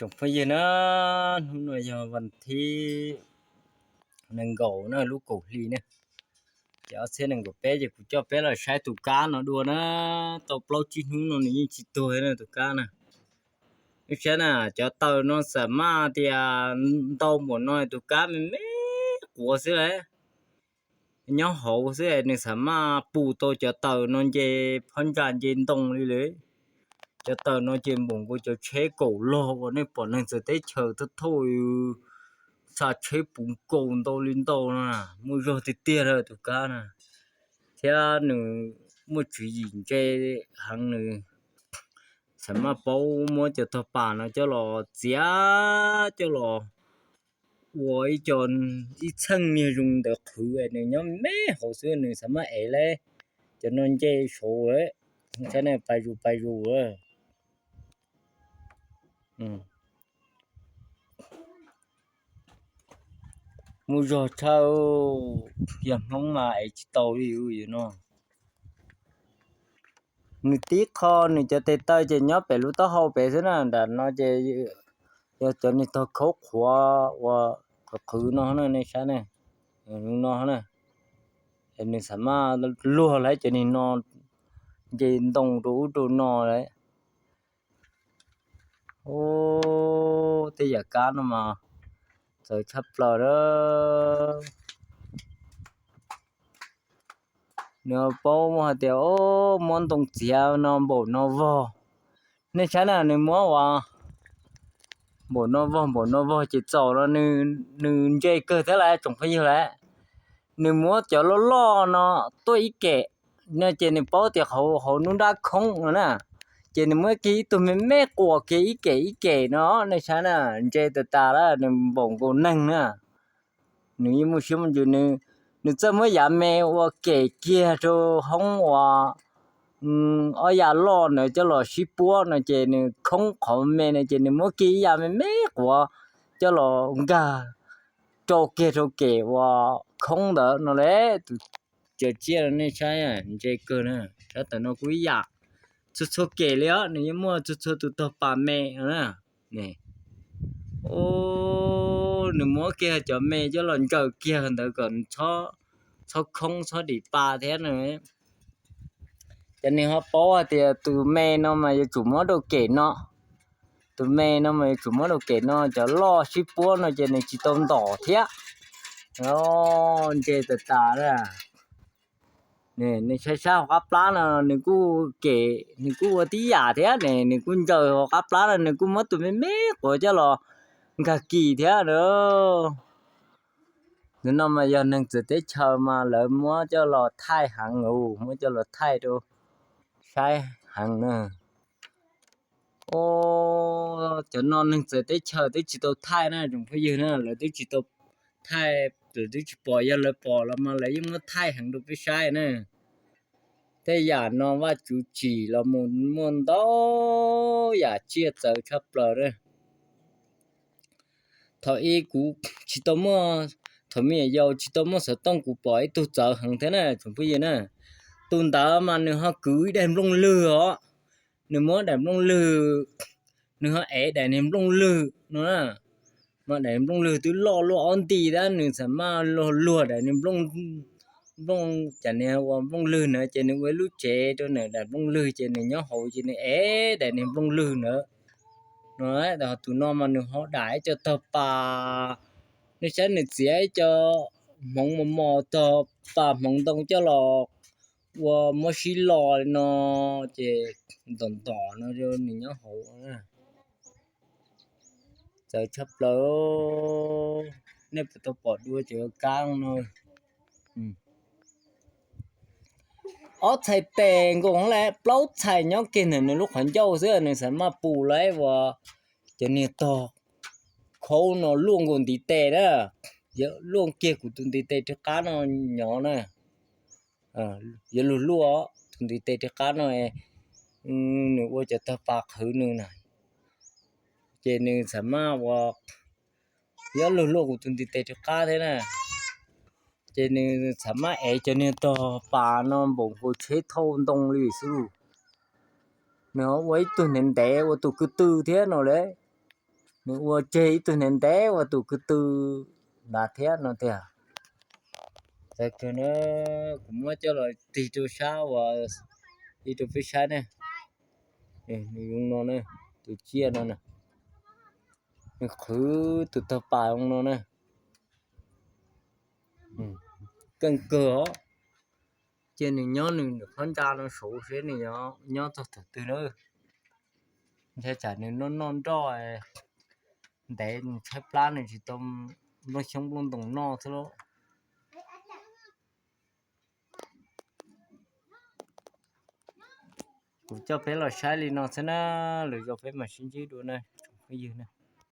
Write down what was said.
Tsoom phooj ywg na, hnub no yog vas thib nees nkaum na, lub kaum hli na, ces ob txhiab nees nkaum peb ces kuv coj peb los saib tus kab no dua na. Tau plaub tsib hnub no nws yeej tsis tuag na tus kab na. Nej saib na, cov taws no xam maj tias ntau npaum no tus kab me me quav xwb las. Nyob hauv xwb nws xam maj pum tau cov taws no nce phab ntsa nce ntoo li lawm. Cov taws no ces npaum nkaus cov tsheb kaum log uas nej pom neeg txawv teb chaws thauj thauj, xa tsheb puv nkaus ntau li ntau no, muaj zog tiag tiag lawm tus kab na. Thiab nws muaj tswv yim ntse heev, nws xam maj paub muab cov tog pas no coj los txiav coj los ua ib co, ib txheej niag zoo ntawd qhwv, nws nyob me hauv xwb nws xam maj ev lawm. Cov no nce saud, saib na, pais zus pais zus. Muaj zog tshaj, yog Hmoob mas ev tsis tau li no. Nws tib qho nws cov tes taw ces nyob pem lub taub hau pem xwb na, nram no ces yog cov niag tog khaub qhuav uas qhwv qhwv no na, nej saib na, no na, nws xam maj luag lawm cov niag no nce ntoo rau ub rau no lawm. Ub, tej yam kab no mas txawv tshaj plaws lawm. Nws paub hais tias muab ntoo txiav no npaum no vog. Nej saib na, nws muab ua npaum no vog npaum no vog ces txaus no, nws ntse kawg thiab lawm tsoom phooj ywg lawm. Nws muab cov loj loj no tuaj ib kem no ces nws paub tias hauv nruab nrab khoob no na, ces nws muab kiag ib tug me me quas kiag ib kem ib kem no, nej saib na, ntse tas tas lawm, nws npaum nkaus neeg na. Nws yeej muaj siab muaj ntsws, nws txawj muab yav me ua kem kiag rau hoob uas ob yav loj ntawd coj los sib puab no ces nws khoob qhov me no ces nws muab kiag ib yav me me quav coj los nkag rau kiag rau kem uas khoob ntawd no lawm. Tus cov tsiaj no nej saib ntse kawg na, sab tawm no kuj ib yam, txhua txhua kem li os, nws yeej muaj txhua txhua tus tog pas me no na. Nws muab kiag cov me coj los ntsaws kiag ntawd kom txhob khoob txhob dim pa thiab na. Ces nws ho paub hais tias tus me no mas yuav tsum muab rau kem no, tus me no mas yuav tsum muab rau kem no, cov loj sib puab no ces nws tsis tau ntom thiab. Ntse tas tas. Nws saib sab hauv qab plab no nws kuj kem, nws kuj ua tib yam thiab ne, nws kuj ntsaws hauv qab plab no nws kuj muab tus me me quav coj los nkag kis thiab na. Tus no mas yog neeg txawv teb chaws mas lawv muab coj los thaij heev, muab coj los thaij rau saib heev na. Cov no neeg txawv teb chaws twb tsis tau thaij na tsoom phooj ywg na, lawv twb tsis tau thaij, lawv twb tsis pom, yog lawv pom los mas lawv yeej muab thaij heev rau peb saib na. Tej yam no Vajtswv tsim los mus muaj ntau yam tsiaj txawv tshaj plaws na. Thaum ub kuv tsis tau muaj, thaum me nyuam yaus tsis tau muaj xov tooj kuv pom ib tug txawv heev thiab na tsoom phooj ywg na. Tus ntawd mas nws ho kwv ib daim nplooj lwg os, nws muab daim nplooj lwg, nws ho ev daim niag nplooj lwg no na, mas daim nplooj lwg twb loj luaj ob nti tab nws xam maj luag luag daim niag nplooj, nplooj, cov niag ua nplooj lwg na ces nws ua ib lub tsev rau nws daim nplooj lwg ces nws nyob hauv ces nws ev daim niag nplooj lwg ntawd no. Tus no mas nws ho dam ib co tog pas, nej saib nws txiav ib co hmoov mos mos tog pas hmoov ntoo coj los ua muab sib lo li no, ces ntom ntom no nws nyob hauv. Txawv tshaj plaws, nej puas tau pom dua cov kab no? Ob txhais tes nkaus lawm, plaub txhais nyob kiag ntawm nws lub qhov ncauj xwb nws xam maj pum lawm uas cov niag tog khaub no luaj nkaus ntiv tes na, luaj kiag kuv tus ntiv tes rov qab no nyob na. Yuav luag luaj tus ntiv tes rov qab no, nws ua cov tog pas qhwv nws na, ces nws xam maj ua, yuav luag luaj kuv tus ntiv tes rov qab thiab na, ces nws xam maj ev cov niag tog pas no npaum nkaus tsheb thauj ntoo li xwb. Nws ho ua ib tug ntev ntev ua tus ko tw thiab no lawm. Nws ua tseg ib tug ntev ntev ua tus kwv tw ntawd thiab no tiag. Tag kawg na, kuv muab coj los tig rau sab uas ib rau peb saib ne. Nws zoo no na, tus tsiaj no na, nws qhwv tus tog pas zoo no na. Keej kawg os. Cia nws nyob nws qhov ntsa no saud seb nws nyob txog thaum twg na. Ntshai tsam nws noj noj nroj ntev nws tshaib plab nws tsis tau nplooj xyoob nplooj ntoos noj xwb lauj. Kuv coj peb los saib li no xwb na, lwm zaus peb mam sib ntsib dua na tsoom phooj ywg na.